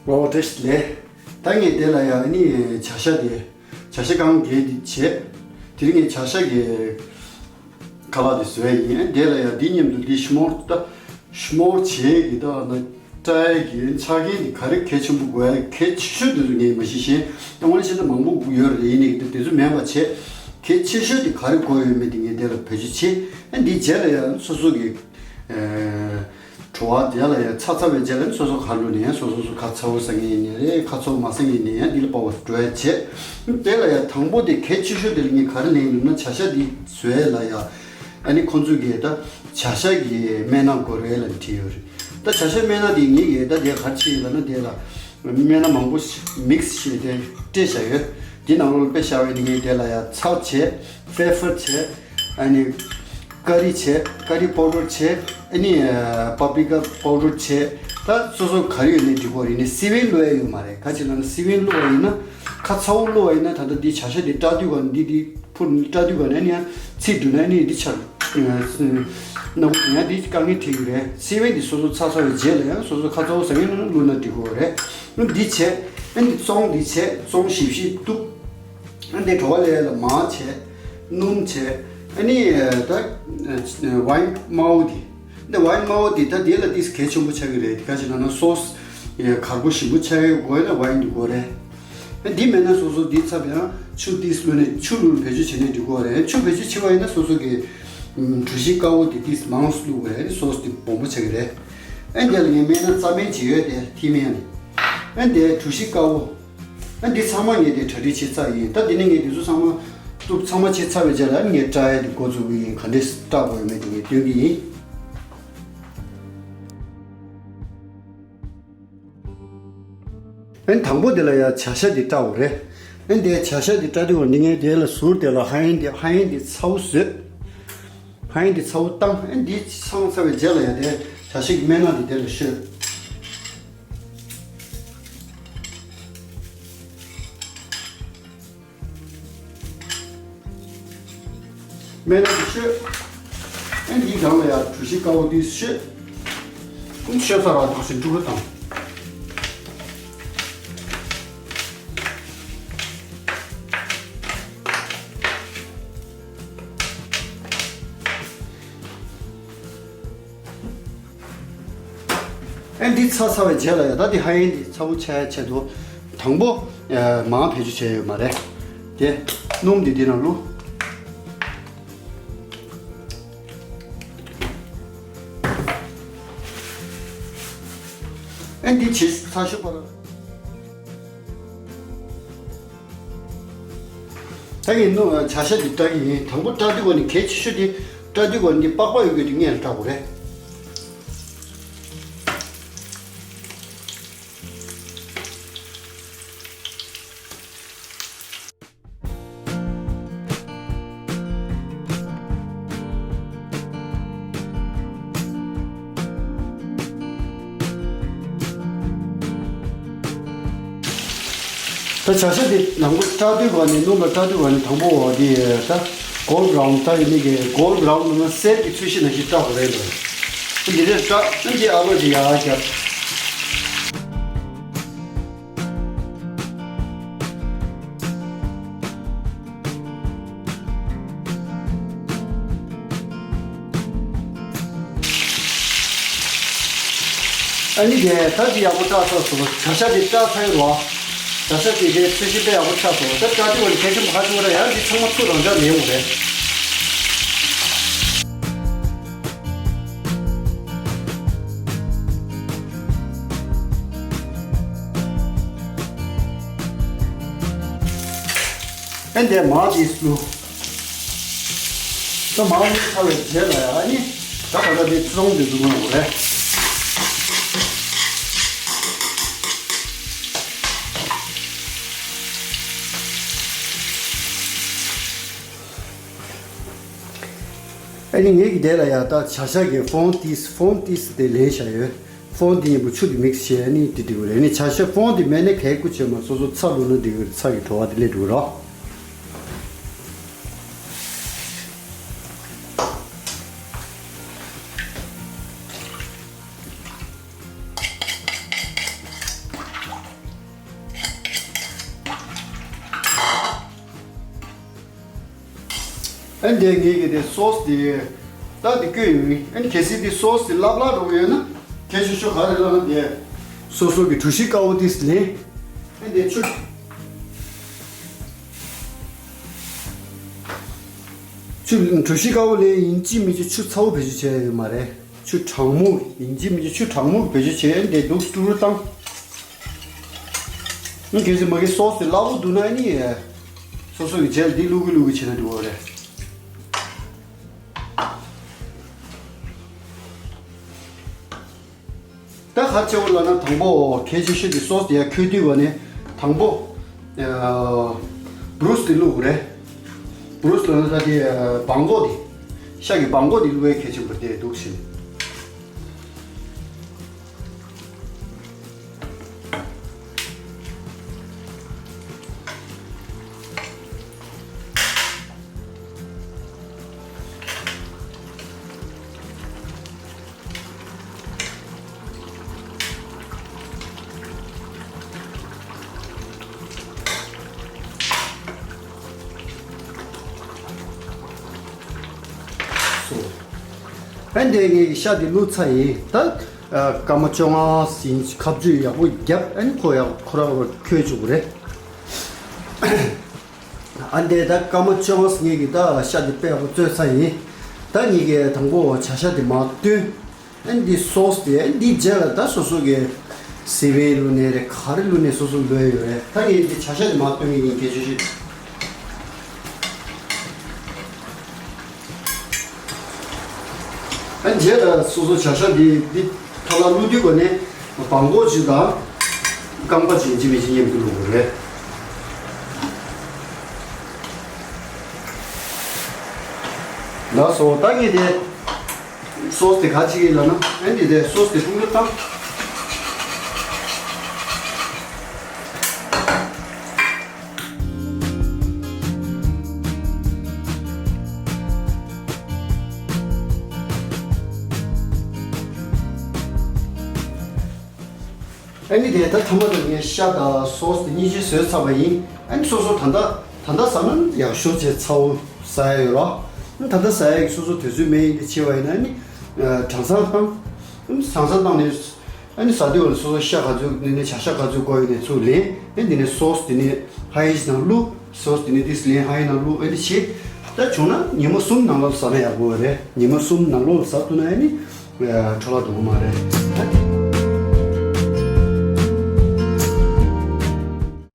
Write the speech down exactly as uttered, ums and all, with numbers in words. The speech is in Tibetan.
ཨོ་བཀྲ་ཤིས་བདེ་ལེགས། ད་ངས་དེ་ལ་ཡང་ནི་བྱ་ཤ་དེ། བྱ་ཤ་གང་རྒྱས་དེ་བྱས། དེ་རིང་ངས་བྱ་ཤ་གི་ཁ་ལག་དེ་བཟོས་ཡིན། དེ་ལ་ཡང་འདི་མཉམ་དུ་འདི་ཤི་མོར་ད་ཤི་མོར་བྱས་ཀྱི་ད་ན་སྐྲ་ཡ་གི་ཆ་རྐྱེན་དེ་ག་རེ་གལ་ཆེན་པོ་དགོས་ཡ་གལ་ཆེ་ཤོས་དེ་ཚོ་ངས་མ་ཤེས་ཤེས། ད་དངོས་གནས་བཤད་ན་མང་པོ་ཡོད་རེད། ཡིན་ནའི་དེ་ཚོ་མེད་པ་བྱས། གལ་ཆེ་ཤོས་དེ་ག་རེ་དགོས་ཡོད་མེད་དེ་ངས་དེ་ལ་བེད་སྤྱོད་བྱས། འདི་རྗེས་ལ་ཡང་སོ་སོ་གི་བྲོ་བ་དེ་ལ་ཡང་ཚ་ཚ་བའི་རྗེས་ལ་ནི་སོ་སོ་ག་ལུས་ནས་ཡང་སོ་སོ་སོ་ཁ་ཚ་བོ་ཟ་མཁན་ཡིན་ནའི་རེད། ཁ་ཚ་བོ་མ་ཟ་མཁན་ཡིན་ནའི་ཡང་འདི་ལ་དཔའ་བོ་འགྲོ་ཡ་བྱེད། དེ་ལ་ཡང་དང་པོ་དེ་གལ་ཆེ་ཤོས་དེ་ལ་ངས་ག་རེ་ལེན་ཡིན་ན་བྱ་ཤ་འདི་བཟོས་ལ་ཡ། ཨ་ནི་ཁོང་ཚོས་གི་ད་བྱ་ཤ་གི་སྨན་སྣ་དགོས་རེད་ལ་བྲིས་ཡོད་རེད། ད་བྱ་ཤ་སྨན་སྣ་དེ་ངས་གི་ད་དེ་ག་རེ་བྱས་ཡིན་ལབ་ན་དེ་ལ་སྨན་སྣ་མང་པོ་མིག་སི་བྱས་ཏེ་སྤྲད་བཞག་ཡོད། དེ་ནང་ལོགས་ལ་དཔེ་བཞག་པ་ཡིན་ན་ངས་དེ་ལ་ཡ་ཚྭ་བྱས། ཕེ་ཕར་བྱས། ཨ་ནི་ཀ་རི་བྱས། ཀ་རི་པའུ་ཌར་བྱས། ཨ་ནི་པ་པི་ཀ་པའུ་ཌར་བྱས། ད་སོ་སོ་ག་རེ་ཡོད་ནའི་འགྲིག་གོ་རེད། ཡིན་ནའི་སི་ཝིན་བླུག་ཡ་ཡོད་མ་རེད། ག་ཅི་ལབ་ན་སི་ཝིན་བླུག་པ་ཡིན་ན་ཁ་ཚ་བོ་བླུག་པ་ཡིན་ན་ད་ལྟ་འདི་བྱ་ཤ་འདི་སྐྲག་དུས་ག་འདི་འདི་ཕུར་སྐྲག་དུས་ག་ནས་ནི་ཡང་ཚིག་འགྲོ་ན་ནི་འདི་ཆར་ན་ཡང་འདི་དཀའ་ངལ་འཕྲད་ཀྱི་རེད། སི་ཝིན་འདི་སོ་སོ་ཚ་ཚ་བའི་རྗེས་ལ་ཡང་སོ་སོ་ཁ་ཚ་བོ་ཟ་མཁན་ནང་བླུག་ན་འགྲིག་གོ་རེད། འདི་བྱས། ཨ་འདི་བཙོང་འདི་བྱས། བཙོང་ཞིབ་ཞིབ་གཏུབ། ཨ་འདི་བྲོ་བ་ལས་ལ་མར་བྱས། སྣུམ་བྱས། ཨ་ནི་ད་ཝའིན་དམར་པོ་འདི། འདི་ཝའིན་དམར་པོ་འདི་ད་འདི་ལ་ཏིས་གལ་ཆེན་པོ་ཆགས་ཀྱི་རེད། ག་ཅི་ལབ་ན་སོ་སི་གར་པོ་ཞིམ་པོ་ཆགས་ཡོད་དགོས་ན་ཝའིན་འདི་དགོས་རེད། ཨ་འདི་མེད་ན་སོ་སོ་འདི་ཚབ་ཡང་ཆུ་ཏིས་བླུགས་ནས་ཆུ་བླུགས་བེད་སྤྱོད་བྱས་ནས་འགྲིག་གོ་རེད། ཆུ་བེད་སྤྱོད་བྱེད་པ་ཡིན་ན་སོ་སོ་གི་གྲོ་ཞིབ་དཀར་པོ་འདི་ཏིས་མང་བླུགས་པ་ཡིན་ན་སོ་སི་འདི་སྦོམ་པོ་ཆགས་ཀྱི་རེད། ཨ་འདི་ལ་ངས་མེད་ན་རྩྭ་སྨན་ཅིག་ཡོད་དེ་ཐིག་སྨན་ནི། ཨ་འདི་གྲོ་ཞིབ་དཀར་པོ། ཨ་འདི་ཚང་མ་ངས་དེ་གྲ་སྒྲིག་བྱེད་ཚར་ཡིན། ད་འདི་ནས་ངས་འདི་ཚོ་ཚང་མ་གཏུབ་ཚང་མ་བྱེད་ཚར་བའི་རྗེས་ལ་ངས་སྐྲག་ཡ་འདི་འགོ་འཛུགས་ཀྱི་ཡིན། ག་འདྲས་སྐྲག་དགོས་ཡོད་མེད་དེ་ངས་སྟོན་གྱི་ཡིན། ཨ་ནི་དང་པོ་དེ་ལ་ཡ་བྱ་ཤ་འདི་སྐྲག་དགོས་རེད། ཨ་ནི་དེ་བྱ་ཤ་འདི་སྐྲག་དུས་འདི་ངས་དེ་ལ་ཟུར་དེ་ལ་ཧ་ཡིན་འདི་ཧ་ཡིན་འདི་ཚ་བོ་བཟོས། ཧ་ཡིན་འདི་ཚ་བོ་བཏང་། ཨ་ནི་འདི་ཚང་ཚར་བའི་རྗེས་ལ་ཡ་དེ་བྱ་ཤ་གི་སྨན་སྣ་འདི་དེ་ལ་བཤོས། སྨན་སྣ་འདི་བཤོས། ཨ་འདིའི་སྒང་ལ་ཡང་གྲོ་ཞིབ་དཀར་པོ་འདི་བཤོས། ཨ་བཤོས་ཚར་བ་འདུག་སེ་འབྲུ་རུ་བཏང་། ཨ་འདི་ཚ་ཚ་བའི་རྗེས་ལ་ཡ་ད་འདི་ཧ་ཡིན་འདི་ཚ་བོ་ཆགས་ཡ་ཆེད་དུ་དང་པོ་མར་བེད་སྤྱོད་བྱས་ཡོད་མ་རེད། དེ་སྣུམ་འདི་འདི་ནང་བླུགས། ཨ་འདི་བྱས་ཚར་ཤོག་པ་ར། ད་ངས་ནུ་བྱ་ཤ་འདི་སྐྲག་གི་ཡིན། དང་པོ་སྐྲག་དུས་གོ་ནི་གལ་ཆེ་ཤོས་དེ་སྐྲག་དུས་གོ་ནི་པགས་པ་ཡོད་དགོས་དེ་ངས་ལ་སྐྲག་དགོས་རེད། ད་བྱ་ཤ་དེ་ནང་པོ་སྐྲག་དུས་ག་ནས་སྣུམ་ལ་སྐྲག་དུས་ག་ནས་དང་པོ་འོ་དེ་ད་གོལ་བྷ་རའུན་ད་ཡིན་ནི་གི་གོལ་བྷ་རའུན་ནང་ན་གསེར་གྱི་ཚོས་གཞི་ནང་བཞིན་སྐྲག་དགོས་རེད་ལོ། འདི་འདྲ་སྐྲག་ཨ་འདི་ཨ་ལོ་ཅིག་ཡག་རྒྱབ། ཨ་ནི་དེ་ད་ཅི་ཡག་པོ་སྐྲག་ཚར་སོང་། བྱ་ཤ་དེ་སྐྲག་ཚར་ཡོད་རོ། བྱ་ཤ་དེ་དེ་ཚོས་གཞི་དཔེ་ཡག་པོ་ཆགས་སོང་། ད་སྐྲག་དུས་བ་ནི་གལ་ཆེན་པོ་ཧ་ཅང་ར་ཡང་འདི་ཚང་མ་ཚུར་རང་འཇགས་ལེན་དགོས་རེད། ཨེ་འདས་མར་འདི་བླུགས། ད་མར་བླུགས་ཚར་བའི་རྗེས་ལ་ཡང་ཨ་ནི་ད་ད་ལྟ་འདི་བཙོང་འདི་བཙོང་དགོས་རེད། ཨ་ནི་ངེད་ཀྱི་དེ་ལ་ཡང་ད་བྱ་ཤ་གི་ཧྥོན་ཏིས་ཧྥོན་ཏིས་དེ་ལེན་བྱ་ཡོད། ཧྥོན་ཏིས་ཡིན་པོ་ཆུ་དེ་མིག་སི་བྱས་ནི་དེ་འགྲིག་གི་རེད། ནི་བྱ་ཤ་ཧྥོན་ཏིས་མེད་ནི་གལ་ཀུ་ཆེ་མ་སོ་སོ་ཚྭ་བླུགས་ན་འགྲིག་གི་རེད། ཚྭ་གི་བྲོ་བ་དེ་སླེབས་འགྲོ་གི་རེད། ཨ་འདི་ངེད་ཀྱི་དེ་སོ་སི་དེ་ད་དེ་བསྐོལ་ཡོད་མི་ཨ་ནི་གལ་སྲིད་དེ་སོ་སི་དེ་ལབ་ལབ་འགྲོ་གི་ཡོད་ན་གལ་ཆེ་ཤོས་ག་རེ་ལབ་ན་དེ་སོ་སོ་གི་གྲོ་ཞིབ་དཀར་པོ་དེ་ལེན། ཨ་འདི་ཆུ་ཆུ་གྲོ་ཞིབ་དཀར་པོ་ལེན་ཡིན་གཅིག་མིན་གཅིག་ཆུ་ཚ་པོ་བེད་སྤྱོད་བྱས་ཡོད་མ་རེད། ཆུ་གྲང་མོ་ཡིན་གཅིག་མིན་གཅིག་ཆུ་གྲང་མོ་བེད་སྤྱོད་བྱས་ཨ་འདི་འདུག་སྤྲུག་རུ་བཏང་། ཨ་གལ་སྲིད་མ་གི་སོ་སི་དེ་སླ་པོ་འདུག་ན་ཨ་ནི་སོ་སོ་གི་རྗེས་ལ་འདི་བླུག་གི་བླུག་གི་བྱས་ན་འགྲིག་པ་རེད། ད་ག་རེ་བྱེད་དགོས་ལབ་ན་དང་པོ་གལ་ཆེ་ཤོས་དེ་སོ་སི་དེ་ཡར་ཁོལ་དུས་བ་ནས་དང་པོ་བུ་རུ་སི་དེ་བླུག་དགོས་རེད། བུ་རུ་སི་ལབ་ན་ད་དེ་སྦང་མགོ་དེ་ཤ་གི་སྦང་མགོ་དེ་བླུག་ཡ་གལ་ཆེན་པོ་དེ་འདུག་ཕྱིན། ཨ་འདི་ངས་ཤ་འདི་བླུགས་ཚར་ཡིན། ད་སྐར་མ་བཅོ་ལྔ་ཟིན་ཁ་བཅུ་ཡག་པོ་བརྒྱབ་ཨ་ནི་ཁོ་ཡག་ཁོ་རང་ཁོལ་བཅུག་གི་རེད། ཨ་འདི་ད་སྐར་མ་བཅོ་ལྔ་ངས་ཀྱི་ད་ཤ་འདི་དཔེ་ཡག་པོ་བཙོས་ཚར་ཡིན། ད་ངས་ཀྱི་དང་པོ་བྱ་ཤ་འདི་མར་བཏོན། ཨ་འདི་སོ་སི་དེ་ཨ་འདི་རྗེས་ལ་ད་སོ་སོ་གི་སི་པན་བླུགས་ནའི་རེད་ག་རེ་བླུགས་ནའི་སོ་སོ་བླུགས་ཡོད་རེད། ད་ངས་འདི་བྱ་ཤ་འདི་མར་བཏོན་གི་ཡིན་གལ་ཆེ་ཤོས། ཨ་རྗེས་ལ་སོ་སོ་བྱ་ཤ་འདི་འདི་ཐ་ལ་བླུགས་དུས་གོ་ནས་སྦང་མགོ་ཅིག་དང་རྐང་པ་ཅིག་ཅི་མི་ཅི་མཉམ་དུ་བླུགས་དགོས་རེད། ལགས་སོ། ད་ངས་དེ་སོ་སི་དེ་ག་ཅིག་ཡིན་ལབ་ན་ཨ་འདི་དེ་སོ་སི་དེ་བླུགས་ལ་བཏང་། ཨ་ནི་དེ་ད་ཐ་མ་དེ་ངས་ཤ་དང་སོ་སི་དེ་གཉིས་ཆ་བཟོས་ཚར་བ་ཡིན། ཨ་ནི་སོ་སོ་ད་ལྟ་ད་ལྟ་ཟ་ན་ཡག་ཤོས་བྱས་ཚ་པོ་ཟ་ཡ་ཡོད་ར། ཨ་ནི་ད་ལྟ་ཟ་ཡ་གི་སོ་སོ་དུས་ཚོད་མེད་ཡིན་དེ་བྱས་པ་ཡིན་ན་ཨ་ནི་གྲང་སར་བཏང་། ཨ་ནི་གྲང་སར་བཏང་ནས། ཨ་ནི་ཟ་དུས་སོ་སོ་ཤ་ག་ཚོད་ནི་ནི་བྱ་ཤ་ག་ཚོད་དགོས་ཡོད་ནས་ཚུར་ལེན། ཨ་ནི་དེ་ནས་སོ་སི་དེ་ནས་ཧ་ཡིས་ནང་བླུགས། སོ་སི་དེ་ནས་དེ་ལེན་ཧ་ཡིས་ནང་བླུགས། ཨ་ནི་བྱེད། ད་བྱུང་ན་ཉི་མ་གསུམ་ནང་ལོགས་ཟ་ན་ཡག་པོ་རེད། ཉི་མ་གསུམ་ནང་ལོགས་ཟ་ཐུབ་ན་ཨ་ནི་འཕྲོ་བརླག་འགྲོ་གི་མ་རེད། ད་